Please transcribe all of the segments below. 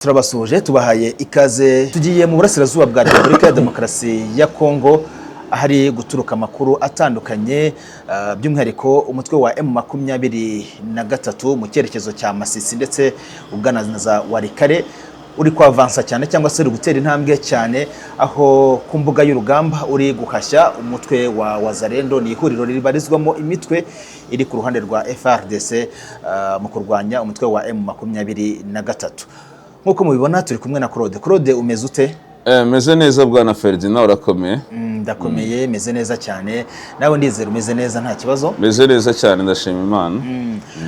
Turabasuhuje, tubahaye ikaze. Tugiye mu burasirazuba bwa Repubulika ya Demokarasi ya Kongo, ahari guturuka amakuru atandukanye, by'umwihariko umutwe wa M23 mu cyerekezo cya Masisi ndetse ugana na za Walikale uri kwavansa cyane, cyangwa se uri gutera intambwe cyane, aho ku mbuga y'urugamba uri guhashya umutwe wa Wazalendo. Ni ihuriro ribarizwamo imitwe iri ku ruhande rwa FARDC mu kurwanya umutwe wa M23. Nk'uko mubibona, turi kumwe na Claude. Claude, umeze ute? Meze neza, bwana Ferdinand, urakomeye? Ndakomeye, meze neza cyane. Nawe ndizera umeze neza, nta kibazo. Meze neza cyane, ndashima Imana.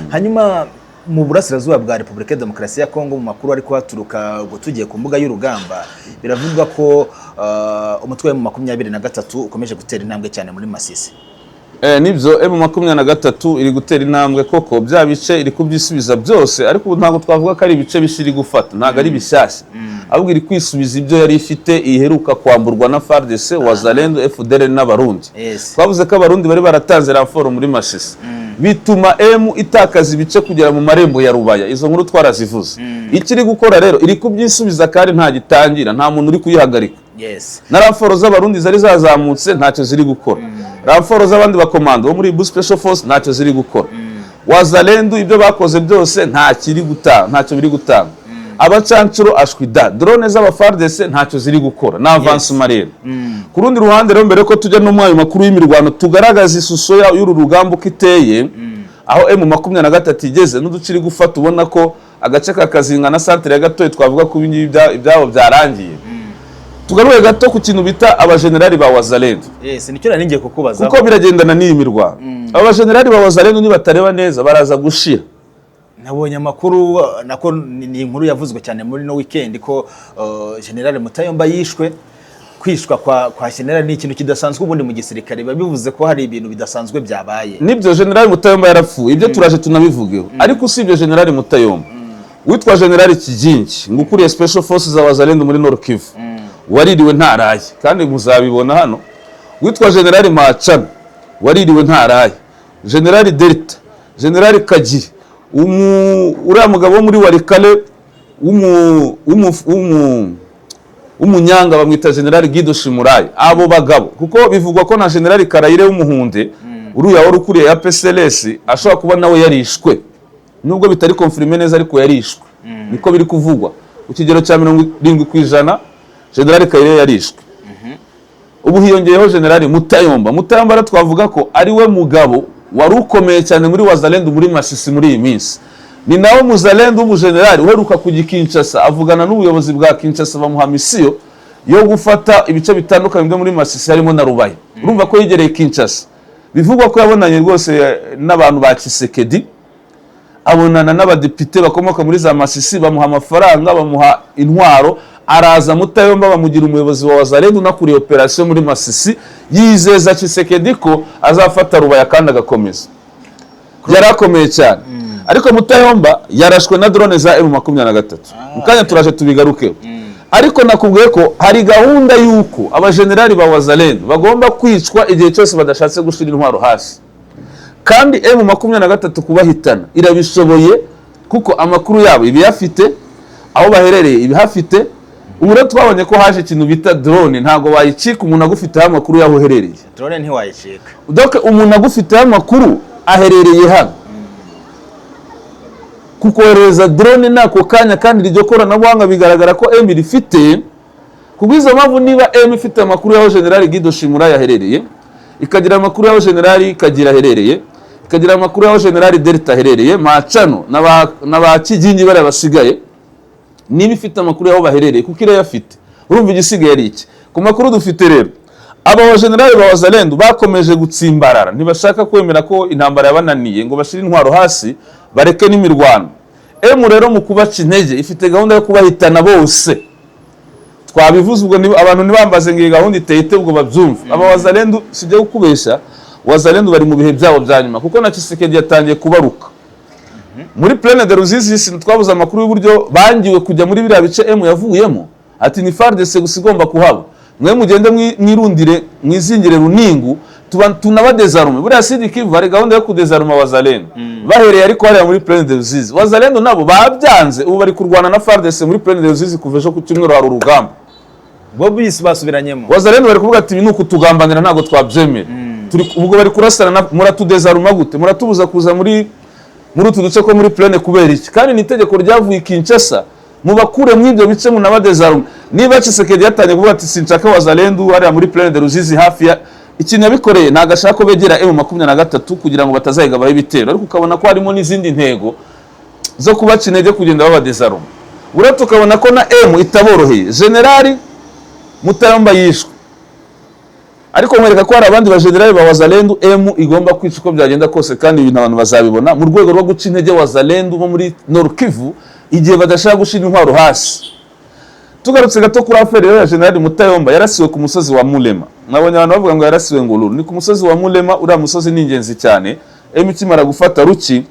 Hanyuma mu burasirazuba bwa Repubulika ya Demokarasi ya Kongo, mu makuru ari kuhaturuka, ubwo tugiye ku mbuga y'urugamba, biravugwa ko umutwe wa 23 ukomeje gutera intambwe cyane muri Masisi. Nibyo, M23 iri gutera intambwe koko, bya bice iri kubyisubiza byose, ariko ubu ntabwo twavuga ko ari ibice bishya iri gufata, ntabwo ari bishyashya, ahubwo iri kwisubiza ibyo yari ifite iheruka kwamburwa na FARDC, Wazalendo, FDLR n'Abarundi. Twavuze ko Abarundi bari baratanze renfort muri Masisi, bituma M itakaza ibice kugera mu marembo ya Rubaya. Izo nkuru twarazivuze. Icyo iri gukora rero, iri kubyisubiza kandi nta gitangira, nta muntu uri kuyihagarika. Na renfort z'Abarundi zari zazamutse ntacyo ziri gukora, renfort z'abandi bakomando bo muri Ibu Special Force ntacyo ziri gukora, Wazalendu ibyo bakoze byose nta kiri gutanga, ntacyo biri gutanga, abacancuro ashwida, drone z'aba FARDC ntacyo ziri gukora. Ni avancement rero. Ku rundi ruhande rero, mbere ko tujya no mu ayo makuru y'imirwano, tugaragaza ishusho y'uru rugamba uko iteye, aho M23 igeze n'uduce iri gufata, ubona ko agace ka Kazinga na santere ya Gatoyi twavuga ko ibingibi ibyabo byarangiye. Tugaruke gato ku kintu bita abajenerali ba Wazalendo. Yes, nicyo nari ngiye kukubaza. Kuko biragendana n'iyi mirwano. Aba bajenerali ba Wazalendo nibatareba neza baraza gushira. Nabonye amakuru, nako ni inkuru yavuzwe cyane muri no weekend ko General Mutayomba yishwe. Kwishwa kwa General ni ikintu kidasanzwe ubundi mu gisirikare, biba bivuze ko hari ibintu bidasanzwe byabaye. Nibyo, General Mutayomba yarapfuye, ibyo turaje tunabivugeho. Ariko usibye General Mutayomba, witwa General Kigingi ngo ukuriye Special Forces za Wazalendo muri Nord Kivu waririwe ntaraye, kandi muzabibona hano, witwa General Macana waririwe ntaraye, General Delta, General Kagiri, uriya mugabo wo muri Walikale w'umunyanga bamwita General Guido Shimurayi. Abo bagabo, kuko bivugwa ko na General Karayire w'umuhunde, uriya wari ukuriye ya PCLS, ashobora kuba nawe yarishwe, nubwo bitari confirmé neza, ariko yarishwe niko biri kuvugwa ku kigero cya 70%. General Kayire yarishwe. Ubu hiyongeyeho General Mutayomba. Mutayomba rero twavuga ko ari we mugabo wari ukomeye cyane muri Wazalendo muri Masisi muri iyi minsi. Ni nawe Muzalendo w'umujenerali uheruka kujya i Kinshasa, avugana n'ubuyobozi bwa Kinshasa, bamuha misiyo yo gufata ibice bitandukanye byo muri Masisi harimo na Rubaya. Urumva ko yegereye Kinshasa. Bivugwa ko yabonanye rwose n'abantu ba Tshisekedi, abonana n'abadepite bakomoka muri za Masisi, bamuha amafaranga, bamuha intwaro, araza Mutayomba bamugira umuyobozi wa Wazalendo unakuriye operasiyo muri Masisi, yizeza Tshisekedi ko azafata Rubaya kandi agakomeza. Yari akomeye cyane, ariko Mutayomba yarashwe na drone za M23. Mu kanya turaje tubigarukeho. Ariko nakubwiye ko hari gahunda y'uko abajenerali ba Wazalendo bagomba kwicwa igihe cyose badashatse gushyira intwaro hasi, kandi M23 kubahitana irabishoboye, kuko amakuru yabo ibiyafite, aho baherereye ibihafite. Ubu rero twabonye ko haje ikintu bita drone, ntabwo wayicika umuntu agufiteho amakuru y'aho uherereye. Drone ntiwayicika. Donc umuntu agufiteho amakuru aherereye hano, kukohereza drone ni ako kanya, kandi iryo koranabuhanga bigaragara ko M rifite. Kubw'izo mpamvu, niba M ifite amakuru y'aho General Guido Shimura yaherereye, ikagira amakuru y'aho General Kagira aherereye, ikagira amakuru y'aho General Delta aherereye, Macano na ba Kigingi bariya basigaye, niba ifite amakuru y'aho baherereye, kuko irayafite, urumva igisigaye ari iki? Ku makuru dufite rero, aba bajenerali ba Wazalendo bakomeje gutsimbarara, ntibashaka kwemera ko intambara yabananiye ngo bashyire intwaro hasi bareke n'imirwano. M rero mu kubaca intege ifite gahunda yo kubahitana bose. Twabivuze ubwo, abantu ntibambaze ngo iyi gahunda iteye ite, ubwo babyumve. Aba Wazalendo, sijya kukubeshya, Wazalendo bari mu bihe byabo bya nyuma, kuko na Tshisekedi yatangiye kubaruka. Muri Plaine de Ruzizi twabuze amakuru y'uburyo bangiwe kujya muri biriya bice M yavuyemo, ati ni FARDC gusa igomba kuhaba, mwe mugende mwirundire mwizingire Runingu, Tuba tunabadézarme. Buriya Sud Kivu hari gahunda yo kudézarma Wazalendo, bahereye ariko hariya muri Plaine de Ruzizi. Wazalendo nabo babyanze, ubu bari kurwana na FARDC muri Plaine de Ruzizi. Kuva ejo ku cyumweru hari urugamba. Bo bisi basubiranyemo. Wazalendo bari kuvuga ati: "Ibi ni ukutugambanira, ntabwo twabyemera." Turi ubwo bari kurasana muratudézarma gute? Muratubuza kuza muri utu duce ko muri Plaine kubera iki? Kandi ni itegeko ryavuye i Kinshasa, mubakure muri ibyo bice, munabadézarma. Niba Tshisekedi yatangiye kuvuga ati: "Sinshaka Wazalendo hariya muri Plaine de Ruzizi hafi ya", ikintu yabikoreye ntabwo ashaka ko begera M23 kugira ngo batazayigabaho ibitero, ariko ukabona ko harimo n'izindi ntego zo kubaca intege, kugenda babadézarma. Buriya tukabona ko na M itaboroheye. Generali Mutayomba yishwe, ariko nkwereka ko hari abandi bajenerali ba Wazalendu M igomba kwica uko byagenda kose, kandi ibintu abantu bazabibona mu rwego rwo guca intege Wazalendu bo muri Nord Kivu igihe badashaka gushyira intwaro hasi. Tugarutse gato kuri affaire rero ya Generali Mutayomba, yarasiwe ku musozi wa Mulema. Nabonye abantu bavuga ngo yarasiwe ngo Lulu. Ni ku musozi wa Mulema. Uriya musozi ni ingenzi cyane. M ikimara gufata Ruki,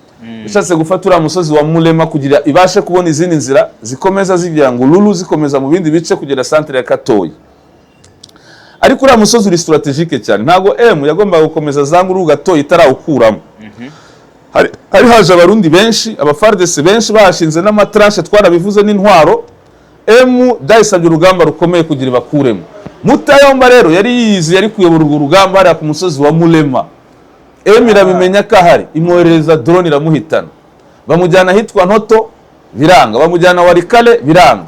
ishatse gufata uriya musozi wa Mulema kugira ibashe kubona izindi nzira zikomeza zigira ngo Lulu, zikomeza mu bindi bice kugera centre ya Katoyi. Ariko uriya musozi uri stratégique cyane, ntabwo M yagombaga gukomeza za Nguru Gatoyi itarawukuramo. Hari haje Abarundi benshi, aba FARDC benshi, bahashinze n'amatranchées, twarabivuze, n'intwaro. M byayisabye urugamba rukomeye kugira ibakuremo. Mutayomba rero yari yizi, yari kuyobora urwo rugamba hariya ku musozi wa Mulema. M irabimenya ko ahari, imwoherereza drone iramuhitana. Bamujyana ahitwa Ntoto biranga, bamujyana Walikale biranga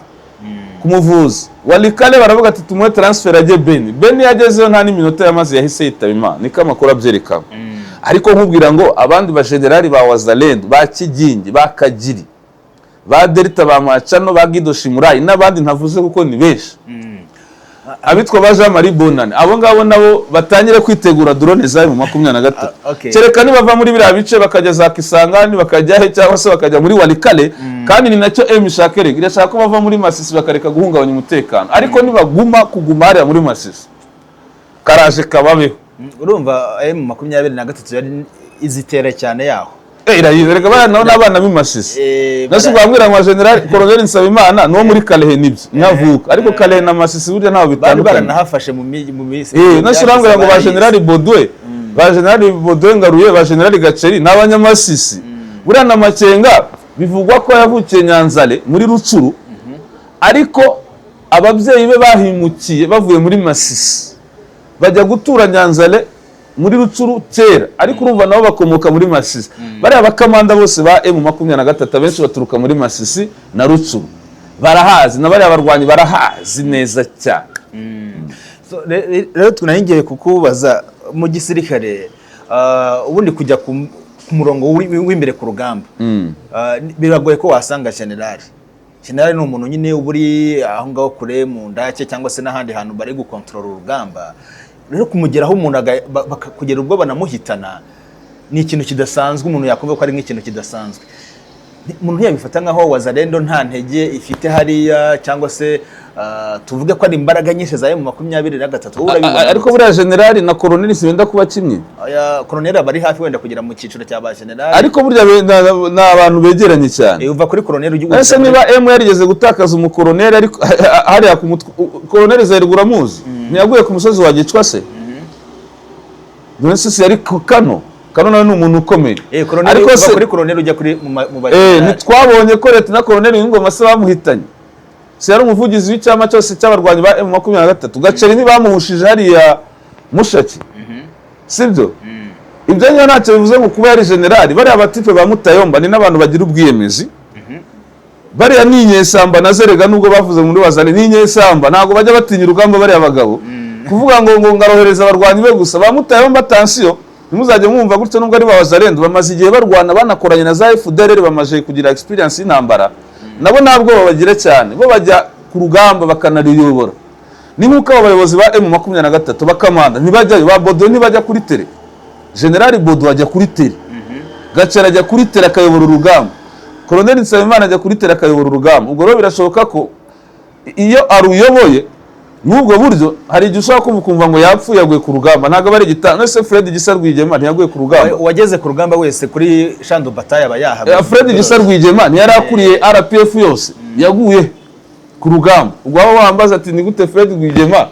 kumuvuza. Walikale baravuga ati: "Tumuhe transfert ajye Beni." Beni yagezeyo nta n'iminota yamaze yahise yitaba Imana, niko amakuru abyerekana. Ariko nkubwira ngo abandi bajenerali ba Wazalendo, ba Kigingi, ba Kagiri, ba Delta, ba Macano, ba Gido Shimurayi n'abandi ntavuze kuko ni benshi, abitwa ba Jean Marie Bonane, abo ngabo nabo batangire kwitegura drone zayo mu 23. Ah, okay. Kereka nibava muri biriya bice bakajya za Kisangani, bakajya he, cyangwa se bakajya muri Walikale. Kandi ni nacyo M ishaka erega, irashaka ko bava muri Masisi bakareka guhungabanya umutekano. Ariko nibaguma kuguma hariya muri Masisi, karaje kababeho. Urumva M23 yari izitera cyane yaho. Eh, irayizi reka, bariya nabo ni abana b'i Masisi. Nase ubwo ngo General Colonel Nsabimana ni uwo muri Kalehe, nibyo nyavuka, ariko Kalehe na Masisi burya ntaho bari bitandukanye. Baranahafashe mu minsi. Nase urambwira ngo ba General Baudouin, ba General Baudouin Ngaruye, ba General Gaceri ni abanyamasisi. Buriya na Makenga bivugwa ko yavukiye Nyanzale muri Rucuru, ariko ababyeyi be bahimukiye bavuye muri Masisi bajya gutura Nyanzale muri Rucuru kera, ariko urumva nabo bakomoka muri Masisi. Bariya bakamanda bose ba M23 abenshi baturuka muri Masisi na Rucuru, barahazi, na bariya barwanyi barahazi neza cyane. So, rero tunayingiye kukubaza, mu gisirikare ubundi kujya ku murongo w'imbere ku rugamba, biragoye ko wasanga generali. Generali ni umuntu nyine uba uri aho ngaho kure mu ndake cyangwa se n'ahandi hantu bari gukontorora urugamba. Rero kumugeraho umuntu kugera ubwo banamuhitana ni ikintu kidasanzwe, umuntu yakumva ko ari nk'ikintu kidasanzwe. Umuntu ntiyabifata nkaho Wazalendo nta ntege ifite hariya, cyangwa se tuvuge ko ari imbaraga nyinshi za M23? Wowe urabibona? Ariko buriya generali na koroneli si benda kuba kimwe? Aya, koroneli aba ari hafi wenda kugera mu cyiciro cya ba generali. Ariko burya ni abantu begeranye cyane. Uva kuri koroneli ujya Ese niba M yarigeze gutakaza umukoroneli, ariko hariya ku mutwe, koroneli Zahirwa uramuzi, ntiyaguye ku musozi wa Gicwa se? None se si yari ku Kano? Kano nawe ni umuntu ukomeye. Koroneli Ariko uva se kuri koroneli ujya kuri mu ba generali. Ntitwabonye ko leta na koroneli w'ingoma se bamuhitanye? Si yari umuvugizi w'icyama cyose cy'abarwanyi ba M23? Gaceri ntibamuhushije hariya Mushaki, sibyo? Ibyo niyo ntacyo bivuze ngo kuba yari generali. Bariya batipe ba Mutayomba ni n'abantu bagira ubwiyemezi. Bariya ni inyeshyamba na zerega, nubwo bavuze muri wazane ni inyeshyamba, ntabwo bajya batinya urugamba. Bariya bagabo kuvuga ngo ngarohereza abarwanyi be gusa, ba Mutayomba, attention, ntimuzajye mwumva gutyo. Nubwo ari ba Wazalendo, bamaze igihe barwana, banakoranye na za FDLR, bamaze kugira experience y'intambara. Nabo nta bwoba bagira cyane, bo bajya ku rugamba bakanariyobora. Ni nk'uko abo bayobozi ba M23 bakamanda ntibajyayo, ba Bodo ntibajya kuri terrain. Generali Bodo ajya kuri terrain, Gacera ajya kuri terrain akayobora urugamba, Colonel Nsabimana ajya kuri terrain akayobora urugamba. Ubwo rero birashoboka ko iyo aruyoboye n'ubwo buryo, hari igihe ushobora kumva ukumva ngo yapfuye, yaguye ku rugamba. Ntabwo aba ari igitanda. None se Fred Gisa Rwigema ntiyaguye ku rugamba? Uwageze ku rugamba wese kuri champ de bataille aba yahabwa. Fred Gisa Rwigema ntiyari akuriye RPF yose? Yaguye ku rugamba. Ubwo waba wambaza ati: "Ni gute Fred Rwigema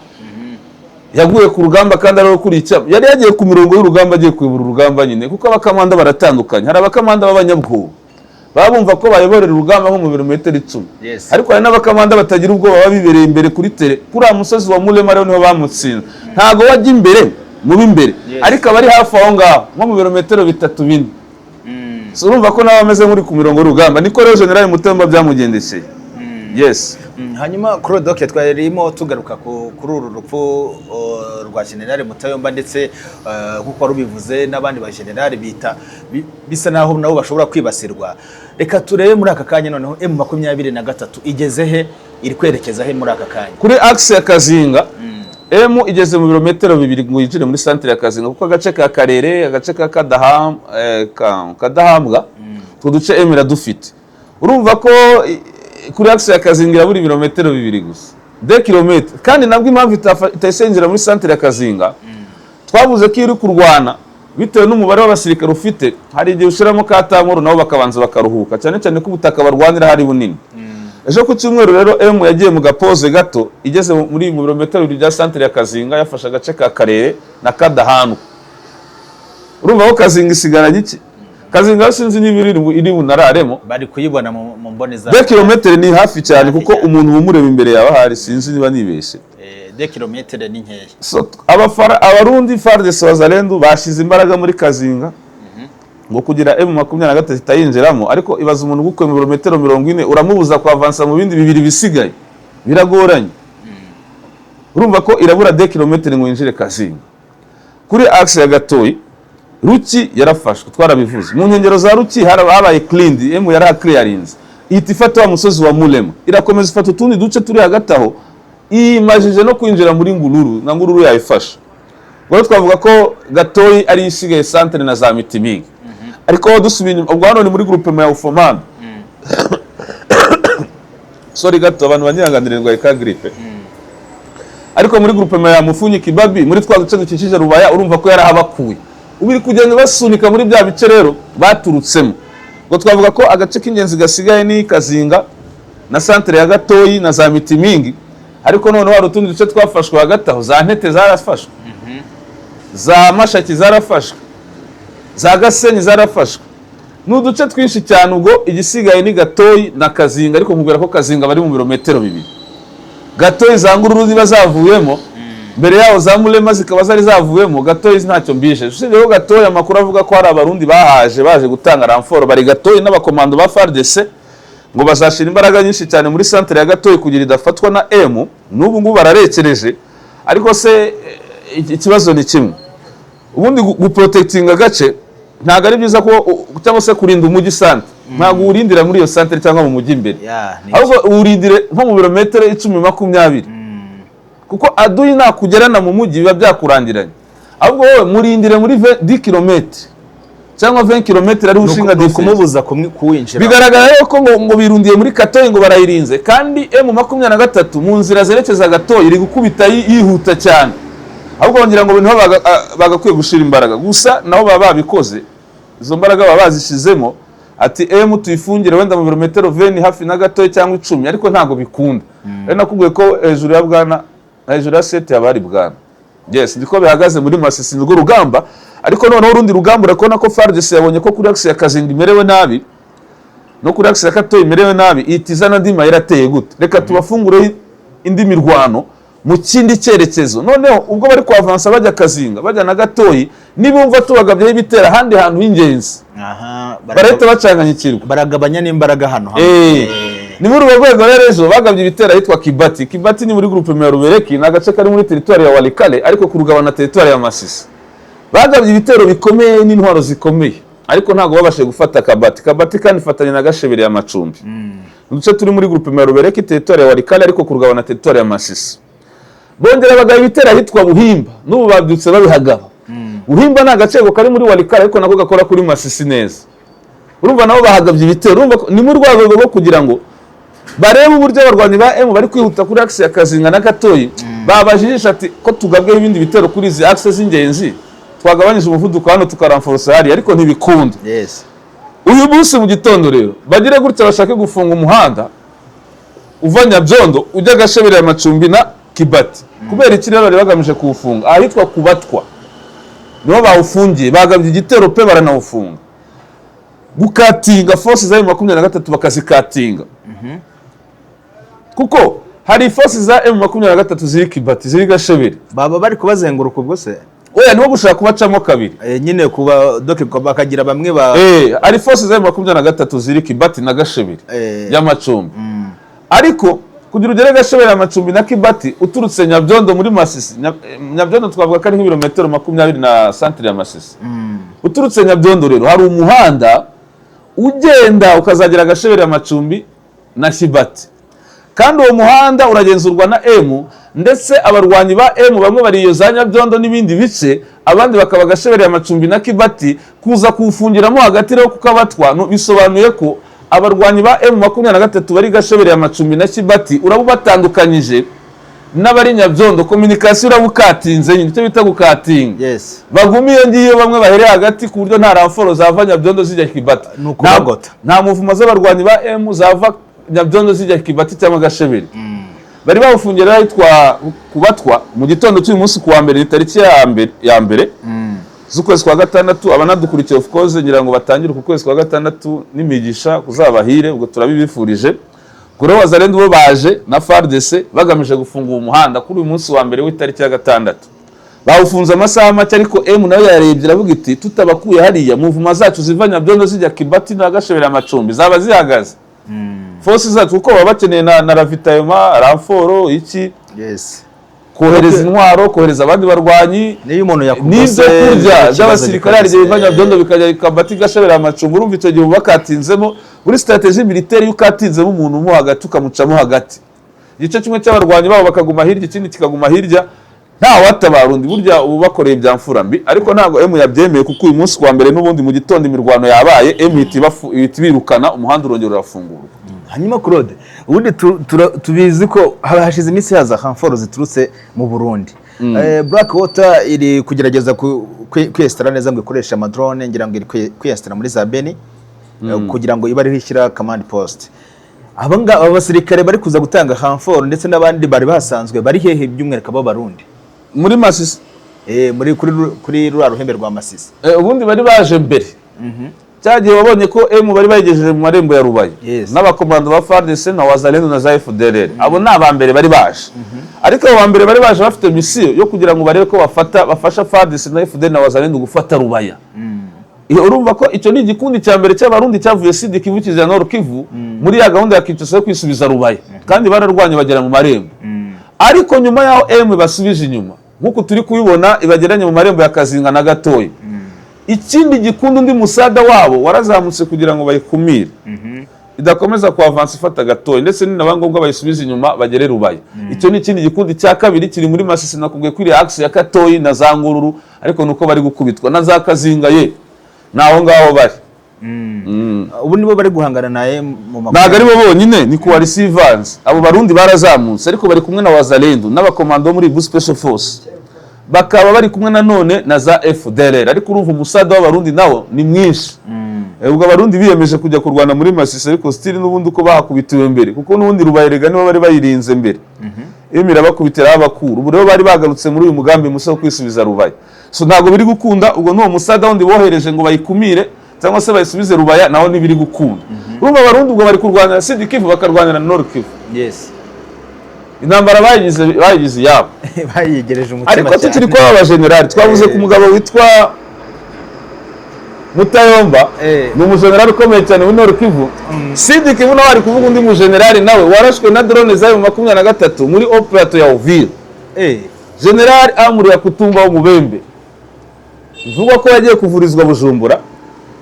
Yaguye ku rugamba kandi ari ukuriye icyama, yari yagiye ku mirongo y'urugamba, agiye kuyobora urugamba nyine, kuko abakamanda baratandukanye. Hari abakamanda b'abanyabwoba baba bumva ko bayoborera urugamba nko mu birometero 10, ariko hari n'abakamanda batagira ubwoba, baba bibereye imbere kuri terrain. Kuri uriya musozi wa Murema rero niho bamutsinze. Ntabwo wajya imbere mu b'imbere, ariko abari hafi aho ngaho nko mu birometero 3, 4. So urumva ko nawe ameze nk'uri ku mirongo y'urugamba. Niko rero General Mutayomba byamugendekeye, yes. Hanyuma Claude, twarimo tugaruka kuri uru rupfu rwa General Mutayomba, ndetse nk'uko wari ubivuze n'abandi ba general bita bisa naho nabo bashobora kwibasirwa. Reka turebe muri aka kanya noneho M23 igeze he, iri kwerekeza he muri aka kanya? Kuri axe ya Kazinga, M igeze mu birometero 2 ngo yinjire muri centre ya Kazinga, kuko agace ka Karere, agace ka Kadahambwa, utwo duce M iradufite. Urumva ko kuri axe ya Kazinga irabura ibirometero 2 gusa, 2 kilomètres. Kandi nabwo impamvu itahise yinjira muri centre ya Kazinga, twavuze ko iyo uri kurwana, bitewe n'umubare w'abasirikare ufite, hari igihe ushyiramo ka tamoro nabo bakabanza bakaruhuka, cyane cyane ko ubutaka barwanira hari bunini. Ejo ku cyumweru rero M yagiye mu gapoze gato, igeze mu birometero 2 bya centre ya Kazinga, yafashe agace ka Karere na Kadahandwa. Urumva ko Kazinga isigaranye iki? Kazinga yo sinzi niba iri bunararemo. Bari kuyibona mu mboni za 2 kilomètres ni hafi cyane, Hafi kuko cyane. umuntu uba umureba imbere yawe ahari, sinzi niba nibeshye. 2 kilomètres ni nkeya. So, Abarundi, FARDC, Wazalendo bashize imbaraga muri Kazinga ngo kugira M23 itayinjiramo. Ariko ibaza umuntu ugukuye mu birometero 40, uramubuza kwavansa mu bindi 2 bisigaye, biragoranye. Urumva ko irabura 2 kilomètres ngo yinjire Kazinga. Kuri axe ya Gatoyi, Ruki yarafashwe, twarabivuze. Mu nkengero za Ruki habaye cleaned, M yarahaclearinze, ihita ifata wa musozi wa Murema, irakomeza ifata utundi duce turi hagati aho, imajije no kwinjira muri Ngururu, na Ngururu yayifashe. Ubwo rero twavuga ko Gatoyi ari isigaye centre na za Mitimingi. Ariko dusubiye inyuma, ubwo hano ni muri groupement ya Ufomando. Sorry gato, abantu banyihanganire, ndwaye ka grippe. Ariko muri groupement ya Mufunyi Kibabi, muri twa duce dukikije Rubaya, urumva ko yarahabakuye, ubu iri kugenda basunika muri bya bice rero baturutsemo. Ubwo twavuga ko agace k'ingenzi gasigaye ni Kazinga na centre ya Gatoyi na za Mitimingi. Ariko noneho hari utundi duce twafashwe hagati aho: za Ntete zarafashwe, za Mashaki zarafashwe, za Gasenyi zarafashwe, ni uduce twinshi cyane. Ubwo igisigaye ni Gatoyi na Kazinga, ariko nkubwira ko Kazinga bari mu birometero 2. Gatoyi, za Ngururu ziba zavuyemo mbere yaho, za Murema zikaba zari zavuyemo. Gatoyi ntacyo mbishe, usibye ko Gatoyi amakuru avuga ko hari Abarundi bahaje baje gutanga renfort, bari Gatoyi n'abakomando ba FARDC, ngo bazashyira imbaraga nyinshi cyane muri centre ya Gatoyi kugira idafatwa na M. N'ubu ngubu bararekereje. Ariko se ikibazo ni kimwe: ubundi guprotectinga agace ntabwo ari byiza ko cyangwa se kurinda umujyi centre, ntabwo uwurindira muri iyo centre cyangwa mu mujyi imbere, Ya, ni ahubwo uwurindire nko mu birometero 10, 20, kuko aduyi nakugerana mu mujyi biba byakurangiranye. Ahubwo wowe murindire muri 10 kilomètres cyangwa 20 kilomètres, ariho ushinga ni defense. ukumubuza kuwinjira. Bigaragara rero ko ngo birundiye muri Katoyi, ngo barayirinze, kandi M23 mu nzira zerekeza Gatoyi iri gukubita yihuta cyane. Ahubwo bongera ngo niho bagakwiye gushira imbaraga gusa, nabo baba babikoze, izo mbaraga baba bazishyizemo, ati M tuyifungire wenda mu birometero 20 hafi na Gatoyi cyangwa 10, ariko ntabwo bikunda. Rero nakubwiye ko hejuru ya bwana, hejuru ya sete haba hari bwana. Yes, niko bihagaze muri Masisi, nirwo rugamba. Ariko noneho urundi rugamba, urakubona ko FARDC yabonye ko kuri axe ya Kazinga imerewe nabi, no kuri axe ya Katoyi imerewe nabi, ihita izana andi mayeri ateye gute? Reka tubafungure indi mirwano mu kindi cyerekezo. Noneho ubwo bari kwavansa bajya Kazinga, bajya na Gatoyi, nibumva tubagabyeho ibitero ahandi hantu h'ingenzi, Aha, barahita bacanganyikirwa. Baragabanya n'imbaraga hano hamwe. Ni muri urwo rwego rero ejo bagabye ibitero ahitwa Kibati. Kibati ni muri groupement ya Rubereki, ni agace kari muri teritwari ya Walikale ariko ku rugabana na teritwari ya Masisi. Bagabye ibitero bikomeye n'intwaro zikomeye, ariko ntabwo babashije gufata Kabati. Kabati kandi ifatanye na Gashebere ya Macumbi, uduce turi muri groupement ya Rubereki, teritwari ya Walikale ariko ku rugabana na teritwari ya Masisi. Bongera bagaba ibitero ahitwa Buhimba, n'ubu babyutse babihagaba. Buhimba ni agacego kari muri Walikale ariko nako gakora kuri Masisi neza. Urumva nabo bahagabye ibitero. Urumva ni mu rwego rwo kugira ngo barebe uburyo abarwanyi ba M bari kwihuta kuri axe ya Kazinga na Gatoyi, babajijisha ati ko tugabweho ibindi bitero kuri izi axe z'ingenzi, twagabanyije umuvuduko hano tukaramforosa hariya? Ariko ntibikunda. Uyu munsi mu gitondo rero bagire gutya bashake gufunga umuhanda uva Nyabyondo ujya Gashebere ya Macumbi na Kibati. Kubera iki rero bari bagamije kuwufunga? Ahitwa Kubatwa niho bawufungiye, bagabye igitero pe, baranawufunga, gukatinga force za M23 bakazikatinga, kuko hari force za M23 ziri Kibati, ziri Gashebere. Baba bari kubazenguruka ubwo se? Oya, nibo gushaka kubacamo kabiri. Nyine kuba doke bakagira bamwe ba Hari force za M23 ziri Kibati na Gashebere y'amacumbi, ariko kugira ugere Gashebere, amacumbi na Kibati uturutse Nyabyondo muri Masisi, Nyabyondo twavuga ko ari nk'ibirometero 20 na santire ya Masisi. Uturutse Nyabyondo rero hari umuhanda ugenda ukazagera Gashebere, amacumbi na Kibati, kandi uwo muhanda uragenzurwa na M, ndetse abarwanyi ba M bamwe bari iyo za Nyabyondo n'ibindi bice, abandi bakaba Gashebere, amacumbi na Kibati. Kuza kuwufungiramo hagati rero kukabatwa bisobanuye ko abarwanyi ba M23 bari Gashebere, amacumbi na Kibati uraba ubatandukanyije n'abari Nyabyondo, communication urabukatinze nyine, icyo bita gukatinga. Baguma iyo ngiyo, bamwe bahereye hagati, ku buryo nta renfort zava Nyabyondo zijya Kibati. Ni ukubagota. Nta mouvement z'abarwanyi ba M zava Nyabyondo zijya Kibati cyangwa Gashebere. Bari bawufungiye rero ahitwa Kubatwa mu gitondo cy'uyu munsi ku wa mbere, ni tariki ya mbere z'ukwezi kwa gatandatu. Abanadukurikiye, of course, ngira ngo batangire uku kwezi kwa gatandatu n'imigisha, kuzabahire, ubwo turabibifurije. Kuri Wazalendo bo baje na FARDC bagamije gufunga uwo muhanda kuri uyu munsi wa mbere w'itariki ya gatandatu. Bawufunze amasaha make, ariko M nayo yarebye iravuga iti: "Tutabakuye hariya, mouvement zacu ziva Nyabyondo zijya Kibati na Gashebere, amacumbi zaba zihagaze, force zacu", kuko baba bakeneye na ravitaillement, renfort, iki, kohereza intwaro, kohereza abandi barwanyi Niyo umuntu yakugose, n'ibyo kurya ikibazo by'abasirikare. Hari igihe biva gikaze. Nyabyondo bikajya Kabati, Gashebera, amacumbi. Urumva icyo gihe uba bakatinzemo muri stratégie militaire, iyo ukatinzemo umuntu mo hagati, ukamucamo hagati, igice kimwe cy'abarwanyi babo bakaguma hirya, ikindi kikaguma hirya, nta watabara undi, burya ubu bakoreye ibya mfura mbi. Ariko ntabwo M yabyemeye, kuko uyu munsi wa mbere n'ubundi mu gitondo imirwano yabaye, M ihita ibirukana, umuhanda urongera urafungurwa. Hanyuma Claude, ubundi tubizi ko hashize iminsi haza renfort ziturutse mu Burundi. Black Water iri kugerageza kwiyesitara neza ngo ikoreshe amadrone, ngira ngo iri kwiyesitara muri za Beni, kugira ngo ibe ariho ishyira command post. Aba ngaba, aba basirikare bari kuza gutanga renfort ndetse n'abandi bari basanzwe bari hehe, by'umwihariko b'Abarundi? Muri Masisi. Muri kuri ruriya ruhembe rwa Masisi. Ubundi bari baje mbere cya gihe wabonye ko M bari bayigejeje mu marembo ya Rubaye n'abakomando ba FARDC na Wazalendo na za FDLR. Abo ni aba mbere bari baje, ariko abo ba mbere bari baje bafite mission yo kugira ngo barebe ko bafata, bafasha FARDC na FDLR na Wazalendo gufata Rubaya. Iyo urumva ko icyo ni igikundi cya mbere cy'Abarundi cyavuye Sud Kivu kijya Nord Kivu muri ya gahunda ya Kinshasa yo kwisubiza Rubaya, kandi bararwanye bagera mu marembo. Ariko nyuma y'aho M basubije inyuma, nk'uko turi kubibona, ibageranye mu marembo ya Kazinga na Gatoya, ikindi gikundi, undi musada wabo warazamutse kugira ngo bayikumire idakomeza kuavansa ifata Gatoya, ndetse ninaba ngombwa bayisubize inyuma bagere Rubaya. Icyo ni ikindi gikundi cya kabiri kiri muri Masisi, nakubwiye ko iri axe ya Katoyi na za Ngururu, ariko nuko bari gukubitwa na za Kazinga, ye ni aho ngaho bari. Ubu nibo bari guhangana na M mu makuru? Ntabwo ari bo bonyine, ni coalition ivanze. Abo Barundi barazamutse, ariko bari kumwe na Wazalendo n'abakomando bo muri Ibu Special Force, bakaba bari kumwe nanone na za FDLR. Ariko urumva umusada w'Abarundi nawo ni mwinshi. Ubwo Abarundi biyemeje kujya kurwana muri Masisi, ariko still n'ubundi uko bahakubitiwe mbere, kuko n'ubundi Rubayerega nibo bari bayirinze mbere, M irabakubitira abakura. Ubu rero bari bagarutse muri uyu mugambi mushya wo kwisubiza Rubaya, so ntabwo biri gukunda. Ubwo n'uwo musada wundi bohereje ngo bayikumire cyangwa se bayisubize Rubaya nawo ntibiri gukunda. Urumva Abarundi ubwo bari kurwanira Sud Kivu, bakarwanira na Nord Kivu. Intambara bayigize iyabo. Bayigereje umutima. Ariko tukiri Cyane. kuri aba bajenerali, twavuze ku mugabo witwa Mutayomba, ni umujenerali ukomeye cyane muri Nord Kivu. Sud Kivu nawe ari kuvuga undi mujenerali nawe warashwe na drone zayo 23 muri operato ya Uvira, General Amuri Yakutumba w'Umubembe, bivugwa ko yagiye kuvurizwa Bujumbura,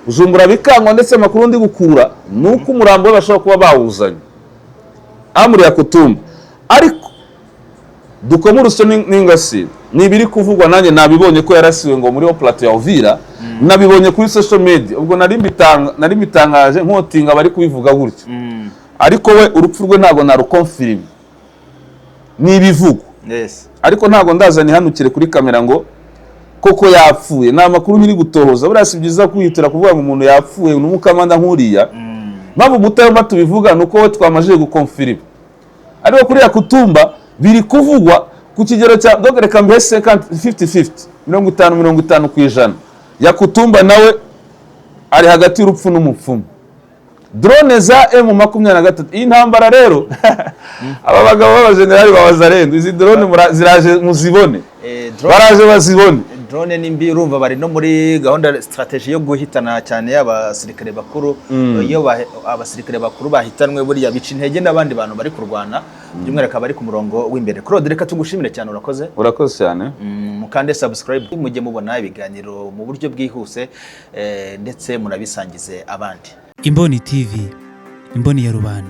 Bujumbura bikangwa, ndetse amakuru ndi gukura ni uko umurambo we bashobora kuba bawuzanye, Amuri Yakutumba. Ariko dukoma urusyo n'ingasire, ni ibiri kuvugwa, nanjye nabibonye ko yarasiwe ngo muri plateau ya Uvira, nabibonye kuri social media. Ubwo nari mbitangaje nkotinga bari kubivuga gutyo, ariko we urupfu rwe ntabwo narukonfirime, ni ibivugwa, ariko ntabwo ndaza nihanukire kuri kamera ngo koko yapfuye. Ni amakuru nyiri gutohoza. Buriya si byiza kwihutira kuvuga ngo umuntu yapfuye, ni umukamanda nk'uriya. Mpamvu Mutayomba tubivuga ni uko we twamajije gukonfirima, ariko kuriya Kutumba Biri kuvugwa ku kigero cya, donc reka mbihe 50 50-50, 50-50%. Yakutumba nawe ari hagati y'urupfu n'umupfumu. Drone za M23, iyi ntambara rero, aba bagabo b'abajenerali babazarenze, izi drone ziraje muzibone. Baraje bazibone. Drone ni mbi. Urumva bari no muri gahunda, strategy yo guhitana cyane y'abasirikare bakuru. Iyo abasirikare bakuru bahitanwe, buriya bica intege n'abandi bantu bari kurwana, by'umwihariko abari ku murongo w'imbere. Claude, reka tugushimire cyane, urakoze. Urakoze cyane. Mukande subscribe mujye mubona ibiganiro mu buryo bwihuse, ndetse munabisangize abandi. Imboni TV, imboni ya rubanda.